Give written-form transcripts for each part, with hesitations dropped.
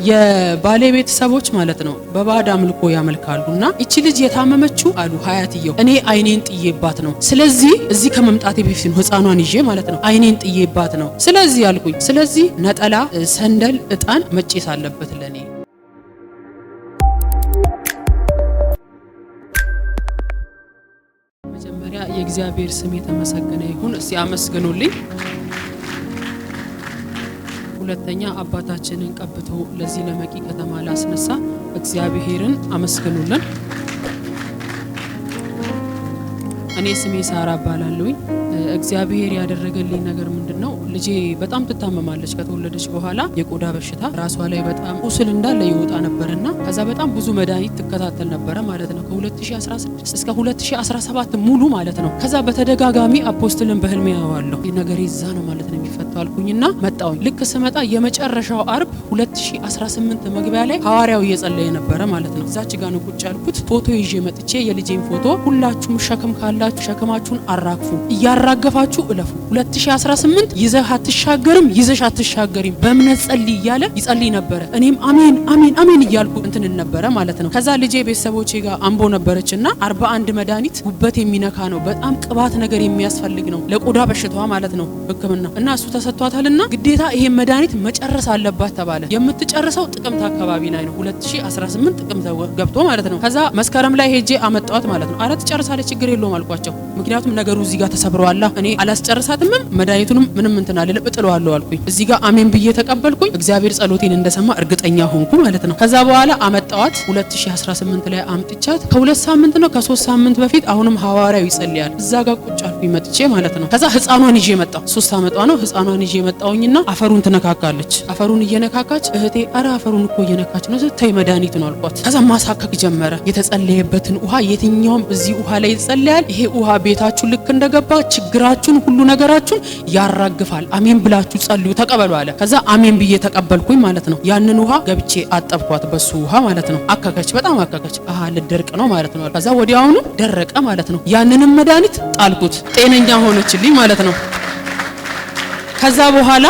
የባሌ ቤተሰቦች ማለት ነው በባዕድ አምልኮ ያመልካሉና እቺ ልጅ የታመመችው አሉ ሀያትየው እኔ አይኔን ጥዬባት ነው። ስለዚህ እዚህ ከመምጣቴ በፊት ነው ህፃኗን ይዤ ማለት ነው አይኔን ጥዬባት ነው። ስለዚህ አልኩኝ፣ ስለዚህ ነጠላ፣ ሰንደል፣ እጣን መጨስ አለበት ለኔ። መጀመሪያ የእግዚአብሔር ስም የተመሰገነ ይሁን። እስቲ አመስግኑልኝ። ሁለተኛ አባታችንን ቀብቶ ለዚህ ለመቂ ከተማ ላስነሳ እግዚአብሔርን አመስግኑልን። እኔ ስሜ ሳራ እባላለሁኝ። እግዚአብሔር ያደረገልኝ ነገር ምንድን ነው? ልጄ በጣም ትታመማለች። ከተወለደች በኋላ የቆዳ በሽታ ራሷ ላይ በጣም ቁስል እንዳለ ይወጣ ነበርና ከዛ በጣም ብዙ መድኃኒት ትከታተል ነበረ ማለት ነው። ከ2016 እስከ 2017 ሙሉ ማለት ነው። ከዛ በተደጋጋሚ apostle ን በህልሜ ያዋለሁ ነገር ይዛ ነው ማለት ነው የሚፈታው አልኩኝና መጣሁኝ። ልክ ስመጣ የመጨረሻው አርብ 2018 መግቢያ ላይ ሐዋርያው እየጸለየ ነበረ ማለት ነው። እዛች ጋ ነው ቁጭ ያልኩት። ፎቶ ይዤ መጥቼ የልጄን ፎቶ ሁላችሁም ሸክም ካላችሁ ሸክማችሁን አራግፉ፣ እያራገፋችሁ እለፉ። 2018 ይዘህ አትሻገርም፣ ይዘሽ አትሻገሪም፣ በእምነት ጸልይ እያለ ይጸልይ ነበረ። እኔም አሜን አሜን አሜን እያልኩ እንትን ነበረ ማለት ነው። ከዛ ልጄ ቤተሰቦቼ ጋር አምቦ ነበረችና 41 መድኃኒት ጉበት የሚነካ ነው፣ በጣም ቅባት ነገር የሚያስፈልግ ነው ለቆዳ በሽታዋ ማለት ነው ሕክምና እና እሱ ተሰጥቷታልና ግዴታ ይሄን መድኃኒት መጨረስ አለባት ተባለ። የምትጨርሰው ጥቅምት አካባቢ ላይ ነው፣ 2018 ጥቅምት ገብቶ ማለት ነው። ከዛ መስከረም ላይ ሄጄ አመጣዋት ማለት ነው። አረ ትጨርሳለች፣ ችግር የለውም አልኳቸው። ምክንያቱም ነገሩ እዚህ ጋር ተሰብረዋላ። እኔ አላስጨርሳትምም መድኃኒቱንም ምንም እንትን አልልም እጥለዋለሁ አልኩኝ። እዚህ ጋር አሜን ብዬ ተቀበልኩኝ። እግዚአብሔር ጸሎቴን እንደሰማ እርግጠኛ ሆንኩ ማለት ነው። ከዛ በኋላ አመጣዋት 2018 ላይ አምጥቻት ከ2 ሳምንት ነው ከ3 ሳምንት በፊት አሁንም ሐዋርያው ይጸልያል። እዛ ጋር ቁጭ አልኩኝ መጥቼ ማለት ነው። ከዛ ህፃኗን ይዤ መጣሁ። 3 ዓመቷ ነው። ህፃኗን ይዤ መጣሁኝና አፈሩን ትነካካለች። አፈሩን እየነካካች እህቴ አረ አፈሩን እኮ እየነካች ነው፣ ተይ መድኃኒት ነው አልኳት። ከዛ ማሳከክ ጀመረ። የተጸለየበትን ውሃ የትኛውም እዚህ ውሃ ላይ ይጸለያል። ይሄ ውሃ ቤታችሁ ልክ እንደገባ ችግራችሁን ሁሉ ነገራችሁን ያራግፋል። አሜን ብላችሁ ጸልዩ ተቀበሉ አለ። ከዛ አሜን ብዬ ተቀበልኩኝ ማለት ነው። ያንን ውሃ ገብቼ አጠብኳት በሱ ውሃ ማለት ነው። አከከች፣ በጣም አከከች። አሃ ልደርቅ ነው ማለት ነው። ከዛ ወዲያውኑ ደረቀ ማለት ነው። ያንንም መድኃኒት ጣልኩት፣ ጤነኛ ሆነችልኝ ማለት ነው። ከዛ በኋላ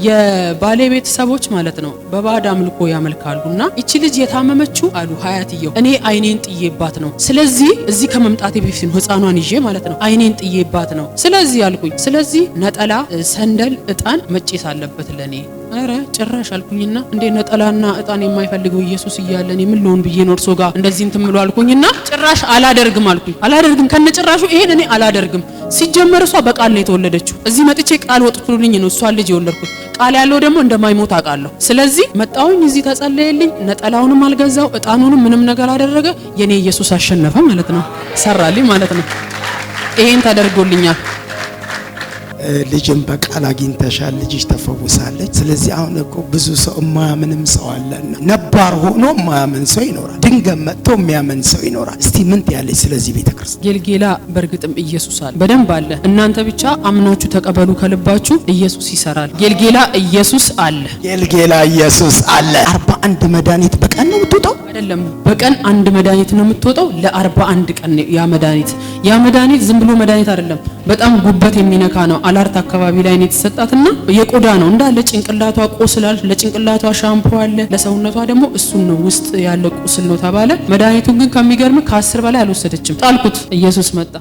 የባሌ ቤተሰቦች ማለት ነው በባዕድ አምልኮ ያመልካሉና እቺ ልጅ የታመመችው አሉ ሀያትየው እኔ አይኔን ጥዬባት ነው። ስለዚህ እዚህ ከመምጣቴ በፊት ነው ህፃኗን ይዤ ማለት ነው አይኔን ጥዬባት ነው። ስለዚህ አልኩኝ፣ ስለዚህ ነጠላ፣ ሰንደል፣ እጣን መጨስ አለበት ለኔ። ኧረ ጭራሽ አልኩኝና እንዴ ነጠላና እጣን የማይፈልገው ኢየሱስ እያለ እኔ ምን ልሆን ብዬ ነው እርሶ ጋር እንደዚህ እንትን ምሎ አልኩኝና ጭራሽ አላደርግም አልኩኝ። አላደርግም ከነጭራሹ ይሄን እኔ አላደርግም። ሲጀመር እሷ በቃል ነው የተወለደችው። እዚህ መጥቼ ቃል ወጥቶልኝ ነው እሷን ልጅ የወለድኩት። ቃል ያለው ደግሞ እንደማይሞት አውቃለሁ። ስለዚህ መጣሁኝ፣ እዚህ ተጸለየልኝ። ነጠላውንም አልገዛው እጣኑንም ምንም ነገር አደረገ። የኔ ኢየሱስ አሸነፈ ማለት ነው፣ ሰራልኝ ማለት ነው። ይሄን ተደርጎልኛል። ልጅም በቃል አግኝተሻል፣ ልጅሽ ተፈውሳለች። ስለዚህ አሁን እኮ ብዙ ሰው የማያምንም ሰው አለና ነባር ሆኖ የማያምን ሰው ይኖራል። ድንገት መጥቶ የሚያምን ሰው ይኖራል። እስቲ ምን ትያለሽ ስለዚህ ቤተክርስቲያን? ጌልጌላ በእርግጥም ኢየሱስ አለ፣ በደንብ አለ። እናንተ ብቻ አምናችሁ ተቀበሉ ከልባችሁ፣ ኢየሱስ ይሰራል። ጌልጌላ ኢየሱስ አለ። ጌልጌላ ኢየሱስ አለ። 41 መድኃኒት በቀን ነው የምትወጣው? አይደለም፣ በቀን አንድ መድኃኒት ነው የምትወጣው። ለ41 ቀን ያ መድኃኒት። ያ መድኃኒት ዝም ብሎ መድኃኒት አይደለም፣ በጣም ጉበት የሚነካ ነው። አላርት አካባቢ ላይ ነው የተሰጣትና የቆዳ ነው እንዳለ ጭንቅላቷ ቆስላል። ለጭንቅላቷ ሻምፖ አለ፣ ለሰውነቷ ደግሞ እሱን ነው ውስጥ ያለ ቁስል ነው ተባለ። መድኃኒቱን ግን ከሚገርም ከ10 በላይ አልወሰደችም። ጣልኩት። ኢየሱስ መጣ።